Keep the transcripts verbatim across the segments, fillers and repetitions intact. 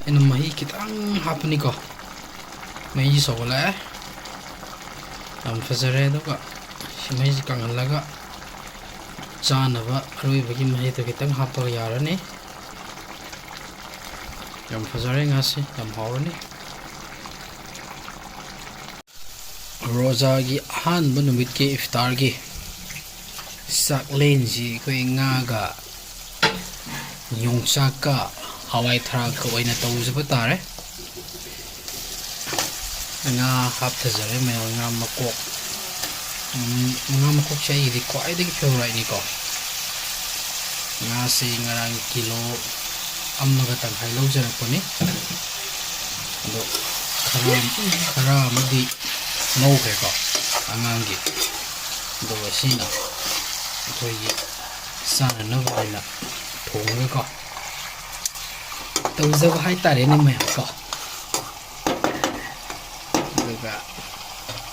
ꯑꯩꯅ ꯃꯍꯤ ꯈꯤꯇꯪ ꯍꯥꯞꯄꯅꯤꯀꯣ꯫ ꯃꯍꯤ ꯁꯧꯒꯠꯂꯛꯑꯦ꯫ ꯌꯥꯝ ꯐꯖꯔꯦ꯫ ꯑꯗꯨꯒ ꯁꯤ ꯃꯍꯤꯁꯤ ꯀꯪꯍꯜꯂꯒ ꯆꯥꯅꯕ ꯑꯔꯣꯏꯕꯒꯤ ꯃꯍꯤꯗꯣ ꯈꯤꯇꯪ ꯍꯥꯞꯄꯒ ꯌꯥꯔꯅꯤ꯫ ꯌꯥꯝ ꯐꯖꯔꯦ ꯉꯥꯁꯤ, ꯌꯥꯝ ꯍꯥꯎꯔꯅꯤ꯫ ꯔꯣꯖꯥꯒꯤ ꯑꯍꯥꯟꯕ ꯅꯨꯃꯤꯠꯀꯤ ꯏꯐꯇꯥꯔꯒꯤ ꯆꯥꯛꯂꯦꯟꯁꯤ ꯑꯩꯈꯣꯏ ꯉꯥꯒ ꯌꯣꯡꯆꯥꯛꯀ ꯍꯋꯥꯏ ꯊꯔꯥꯛꯀ ꯑꯣꯏꯅ ꯇꯧꯖꯕ ꯇꯥꯔꯦ꯫ ꯉꯥ ꯍꯥꯞꯊꯖꯔꯦ ꯃꯌꯥꯝ, ꯉꯥ ꯃꯀꯣꯛ꯫ ꯎꯝ, ꯉꯥ ꯃꯀꯣꯛꯁꯦ ꯑꯩꯒꯤꯗꯤ ꯈ꯭ꯋꯥꯏꯗꯒꯤ ꯐꯦꯚꯣꯔꯥꯏꯠꯅꯤꯀꯣ꯫ ꯉꯥꯁꯤ ꯉꯔꯥꯡ ꯀꯤꯂꯣ ꯑꯃꯒ ꯇꯪꯈꯥꯏ ꯂꯧꯖꯔꯛꯄꯅꯤ꯫ ꯑꯗꯣ ꯈꯔ, ꯈꯔ ꯑꯃꯗꯤ ꯉꯧꯈ꯭ꯔꯦꯀꯣ ꯑꯉꯥꯡꯒꯤ꯫ ꯑꯗꯨꯒ ꯁꯤꯅ ꯑꯩꯈꯣꯏꯒꯤ ꯆꯥꯅꯅꯕ ꯑꯣꯏꯅ ꯊꯣꯡꯉꯒꯀꯣ ꯇꯧꯖꯕ ꯍꯥꯏꯇꯥꯔꯦꯅꯦ ꯃꯌꯥꯝ ꯀꯣ꯫ ꯑꯗꯨꯒ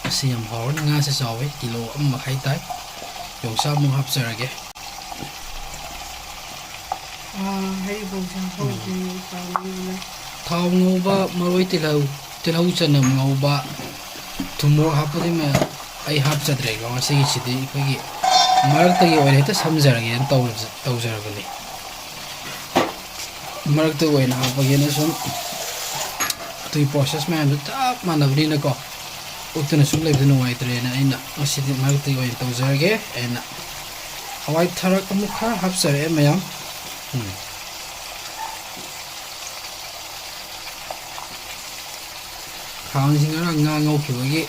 ꯑꯁꯤ ꯌꯥꯝ ꯍꯥꯎꯔꯅꯤ꯫ ꯉꯥꯁꯦ ꯆꯥꯎꯋꯦ, ꯀꯤꯂꯣ ꯑꯃ ꯃꯈꯥꯏ ꯇꯥꯏ꯫ ꯌꯣꯡꯆꯥꯛ ꯑꯃꯨꯛ ꯍꯥꯞꯆꯔꯒꯦ꯫ ꯑꯥ, ꯍꯩꯔꯤꯕꯣꯞꯁꯦ ꯍꯥꯞꯍꯧꯗ꯭ꯔꯦꯅꯦ, ꯀꯥꯎꯔꯦꯅꯦ꯫ ꯊꯥꯎ ꯉꯧꯕ, ꯃꯔꯣꯏ, ꯇꯤꯜꯍꯧ, ꯇꯤꯜꯍꯧ ꯆꯅꯝ ꯉꯧꯕ, ꯊꯨꯝ ꯃꯣꯔꯣꯛ ꯍꯥꯞꯄꯗꯤ ꯃꯌꯥꯝ ꯑꯩ ꯍꯥꯞꯆꯗ꯭ꯔꯦꯀꯣ꯫ ꯉꯁꯤꯒꯤꯁꯤꯗꯤ ꯑꯩꯈꯣꯏꯒꯤ ꯃꯔꯛꯇꯒꯤ ꯑꯣꯏꯅ ꯍꯦꯛꯇ ꯁꯝꯖꯔꯒꯦꯅ ꯇꯧꯔ-, ꯇꯧꯖꯔꯕꯅꯤ꯫ ꯃꯔꯛꯇ ꯑꯣꯏꯅ ꯍꯥꯞꯄꯒꯦꯅ ꯁꯨꯝ ꯑꯗꯨꯒꯤ ꯄ꯭ꯔꯣꯁꯦꯁ ꯃꯌꯥꯝꯗꯣ ꯆꯞ ꯃꯥꯟꯅꯕꯅꯤꯅꯀꯣ, ꯎꯠꯇꯅ ꯁꯨꯝ ꯂꯩꯕꯗꯣ ꯅꯨꯡꯉꯥꯏꯇ꯭ꯔꯦꯅ ꯑꯩꯅ ꯉꯁꯤꯗꯤ ꯃꯔꯛꯇꯒꯤ ꯑꯣꯏꯅ ꯇꯧꯖꯔꯒꯦ꯫ ꯑꯩꯅ ꯍꯋꯥꯏ ꯊꯔꯥꯛ ꯑꯃꯨꯛ ꯈꯔ ꯍꯥꯞꯆꯔꯛꯑꯦ ꯃꯌꯥꯝ꯫ ꯎꯝ꯫ ꯈꯥꯡꯁꯤ ꯉꯔꯥꯡ ꯉꯥ ꯉꯧꯈꯤꯕꯒꯤ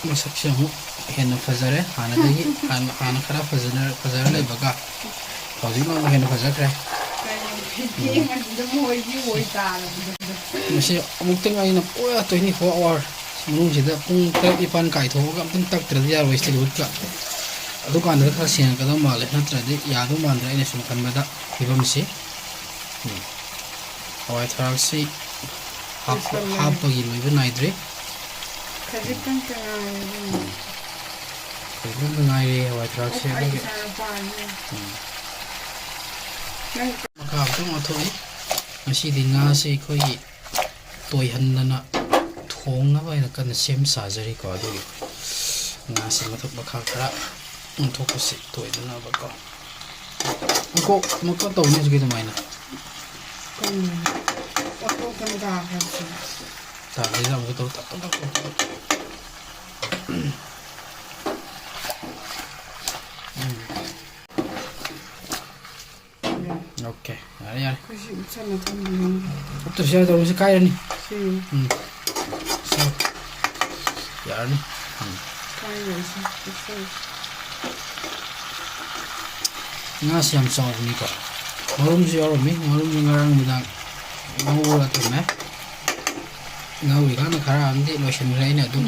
ꯃꯁꯛꯁꯦ ꯑꯃꯨꯛ ꯍꯦꯟꯅ ꯐꯖꯔꯦ꯫ ꯍꯥꯟꯅꯗꯒꯤ, ꯍꯥꯟꯅ, ꯍꯥꯟꯅ ꯈꯔ ꯐꯖꯅ, ꯐꯖꯔ ꯂꯩꯕꯒ ꯍꯧꯖꯤꯛꯅ ꯑꯃꯨꯛ ꯍꯦꯟꯅ ꯐꯖꯈ꯭ꯔꯦ꯫ ꯀꯩꯅꯣ, ꯐꯤꯠꯇꯤ ꯑꯃꯗꯨꯗ ꯃꯣꯏꯒꯤ ꯑꯣꯏ ꯇꯥꯔꯕꯗꯣ꯫ ꯃꯁꯤ ꯑꯃꯨꯛꯇꯪ ꯑꯩꯅ ꯄꯨꯔꯥ twenty four hour ꯃꯅꯨꯡꯁꯤꯗ ꯄꯨꯡ ꯇꯔꯦꯠ ꯅꯤꯄꯥꯟ ꯀꯥꯏꯊꯣꯛꯑꯒ ꯑꯃꯨꯛꯇꯪ ꯇꯛꯇ꯭ꯔꯗꯤ ꯌꯥꯔꯣꯏ steel woodꯀ꯫ ꯑꯗꯨꯀꯥꯟꯗ ꯈꯔ ꯁꯦꯡꯉꯛꯀꯗꯧ ꯃꯥꯜꯂꯦ, ꯅꯠꯇ꯭ꯔꯗꯤ ꯌꯥꯗꯧ ꯃꯥꯟꯗ꯭ꯔꯦ ꯑꯩꯅ ꯁꯨꯝ ꯈꯟꯕꯗ ꯐꯤꯕꯝꯁꯤ꯫ ꯎꯝ꯫ ꯍꯋꯥꯏ ꯊꯔꯥꯛꯁꯤ ꯍꯥꯞꯄ-, ꯂꯣꯏꯁꯜꯂꯦ꯫ ꯍꯥꯞꯄꯒꯤ ꯂꯣꯏꯕ ꯅꯥꯏꯗ꯭ꯔꯤ꯫ ꯈꯖꯤꯛꯇꯪꯇ ꯉꯥꯏꯔꯦ ꯑꯗꯨꯅ꯫ ꯎꯝ꯫ ꯈꯖꯤꯛꯇꯪꯇ ꯉꯥꯏꯔꯦ ꯍꯋꯥꯏ ꯊꯔꯥꯛꯁꯦ ꯑꯣ, ꯑꯩ ꯑꯗꯨꯒꯤ꯫ ꯏꯆꯥꯅꯨꯄꯥꯅꯤ꯫ ꯎꯝ꯫ ꯅꯪ ꯃꯈꯥ ꯑꯝꯇꯪ ꯑꯣꯟꯊꯣꯛꯏ꯫ ꯉꯁꯤꯗꯤ ꯉꯥꯁꯦ ꯑꯩꯈꯣꯏꯒꯤ ꯇꯣꯏꯍꯟꯗꯅ ꯊꯣꯡꯅꯕ ꯍꯥꯏꯅ ꯀꯟꯅ ꯁꯦꯝ ꯁꯥꯖꯔꯤꯀꯣ꯫ ꯑꯗꯨꯒꯤ ꯉꯥꯁꯦ ꯃꯊꯛ ꯃꯈꯥ ꯈꯔ ꯑꯣꯟꯊꯣꯛꯄꯁꯤ ꯇꯣꯏꯗꯅꯕꯀꯣ꯫ ꯃꯀꯣꯛ ꯃꯀꯣꯛ ꯇꯧꯅꯤ ꯍꯧꯖꯤꯛꯀꯤ ꯑꯗꯨꯃꯥꯏꯅ꯫ ꯎꯝ꯫ ꯃꯀꯣꯛ ꯀꯩꯝ ꯇꯥꯈ꯭ꯔꯕꯁꯨ꯫ ꯇꯥꯗ꯭ꯔꯤꯗ ꯑꯃꯨꯛꯀ ꯇꯧ ꯇꯞ ꯇꯞ ꯇꯞ ꯇꯞ꯫ ꯎꯝ꯫ ꯑꯣꯀꯦ, ꯌꯥꯔꯦ, ꯌꯥꯔꯦ꯫ ꯑꯩꯈꯣꯏꯁꯤ ꯎꯞꯁꯜꯂ ꯊꯝꯕꯤꯔꯝꯒꯦ꯫ ꯎꯞꯇ꯭ꯔꯁꯨ ꯌꯥꯔꯦ, ꯇꯧꯔꯁꯤ ꯀꯥꯏꯔꯅꯤ꯫ ꯁꯤ꯫ ꯎꯝ꯫ ꯁꯤ꯫ ꯌꯥꯔꯅꯤ꯫ ꯎꯝ꯫ ꯀꯥꯏꯔꯣꯏꯁꯤ, ꯎꯞꯁꯜꯂꯁꯤ꯫ ꯉꯥꯁꯤ ꯌꯥꯝ ꯆꯥꯎꯕꯅꯤꯀꯣ꯫ ꯃꯔꯨꯝꯁꯨ ꯌꯥꯎꯔꯝꯃꯤ꯫ ꯃꯔꯨꯝꯁꯨ ꯉꯔꯥꯡ ꯅꯨꯃꯤꯗꯥꯡ ꯉꯧꯔꯒ ꯊꯝꯃꯦ꯫ ꯉꯧꯔꯤꯀꯥꯟꯗ ꯈꯔ ꯑꯃꯗꯤ ꯂꯣꯏꯁꯤꯟꯈ꯭ꯔꯦ ꯑꯩꯅ ꯑꯗꯨꯝ꯫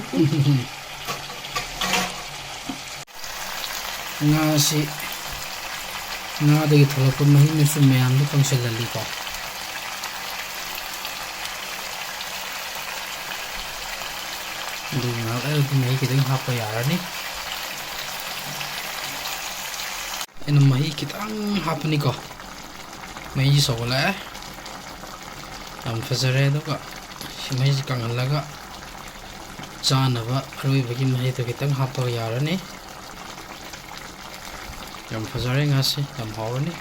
ꯉꯥꯁꯤ, ꯉꯥꯗꯒꯤ ꯊꯣꯛꯂꯛꯄ ꯃꯍꯤ ꯃꯆꯨꯝ ꯃꯌꯥꯝꯗꯣ ꯀꯪꯁꯤꯜꯍꯜꯂꯤꯀꯣ꯫ ꯑꯗꯨ ꯉꯥꯏꯍꯥꯛ ꯂꯩꯔꯗꯤ ꯃꯍꯤ ꯈꯤꯇꯪ ꯍꯥꯞꯄ ꯌꯥꯔꯅꯤ꯫ ꯑꯩꯅ ꯃꯍꯤ ꯈꯤꯇꯪ ꯍꯥꯞꯄꯅꯤꯀꯣ꯫ ꯃꯍꯤꯁꯤ ꯁꯧꯒꯠꯂꯛꯑꯦ꯫ ꯌꯥꯝ ꯐꯖꯔꯦ꯫ ꯑꯗꯨꯒ ꯁꯤ ꯃꯍꯤꯁꯤ ꯀꯪꯍꯜꯂꯒ ꯆꯥꯅꯕ ꯑꯔꯣꯏꯕꯒꯤ ꯃꯍꯤꯗꯣ ꯈꯤꯇꯪ ꯍꯥꯞꯄꯒ ꯌꯥꯔꯅꯤ꯫ ꯌꯥꯝ ꯐꯖꯔꯦ ꯉꯥꯁꯤ, ꯌꯥꯝ ꯍꯥꯎꯔꯅꯤ꯫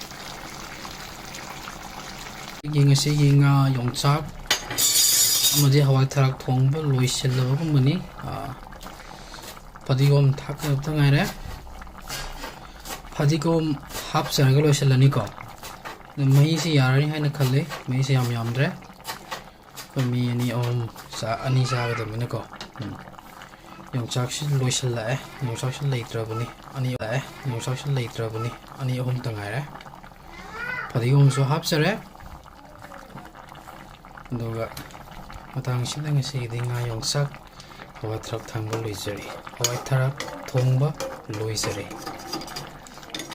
ꯑꯩꯒꯤ ꯉꯁꯤꯒꯤ ꯉꯥ ꯌꯣꯡꯆꯥꯛ ꯑꯃꯗꯤ ꯍꯋꯥꯏ ꯊꯔꯥꯛ ꯊꯣꯡꯕ ꯂꯣꯏꯁꯤꯜꯂꯕꯒꯨꯝꯕꯅꯤ꯫ ꯑꯥ, ꯐꯗꯤꯒꯣꯝ ꯊꯥꯛꯀꯗꯕꯇ ꯉꯥꯏꯔꯦ꯫ ꯐꯗꯤꯒꯣꯝ ꯍꯥꯞꯆꯔꯒ ꯂꯣꯏꯁꯤꯜꯂꯅꯤꯀꯣ꯫ ꯑꯗꯨ ꯃꯍꯤꯁꯤ ꯌꯥꯔꯅꯤ ꯍꯥꯏꯅ ꯈꯜꯂꯤ꯫ ꯃꯍꯤꯁꯤ ꯌꯥꯝ ꯌꯥꯝꯗ꯭ꯔꯦ꯫ ꯑꯩꯈꯣꯏ ꯃꯤ ꯑꯅꯤ ꯑꯍꯨꯝ ꯆꯥ-, ꯑꯅꯤ ꯆꯥꯒꯗꯕꯅꯤꯅꯀꯣ꯫ ꯎꯝ꯫ ꯌꯣꯡꯆꯥꯛꯁꯤ ꯂꯣꯏꯁꯤꯜꯂꯛꯑꯦ꯫ ꯌꯣꯡꯆꯥꯛꯁꯤ ꯂꯩꯇ꯭ꯔꯕꯅꯤ꯫ ꯑꯅꯤ ꯂꯥꯛꯑꯦ꯫ ꯌꯣꯡꯆꯥꯛꯁꯤ ꯂꯩꯇ꯭ꯔꯕꯅꯤ꯫ ꯑꯅꯤ ꯑꯍꯨꯝꯇ ꯉꯥꯏꯔꯦ꯫ ꯐꯗꯤꯒꯣꯝꯁꯨ ꯍꯥꯞꯆꯔꯦ꯫ ꯑꯗꯨꯒ ꯃꯇꯥꯡꯁꯤꯗ ꯉꯁꯤꯒꯤꯗꯤ ꯉꯥ ꯌꯣꯡꯆꯥꯛ ꯍꯋꯥꯏ ꯊꯔꯥꯛ ꯊꯣꯡꯕ ꯂꯣꯏꯖꯔꯦ꯫ ꯍꯋꯥꯏ ꯊꯔꯥꯛ ꯊꯣꯡꯕ ꯂꯣꯏꯖꯔꯦ꯫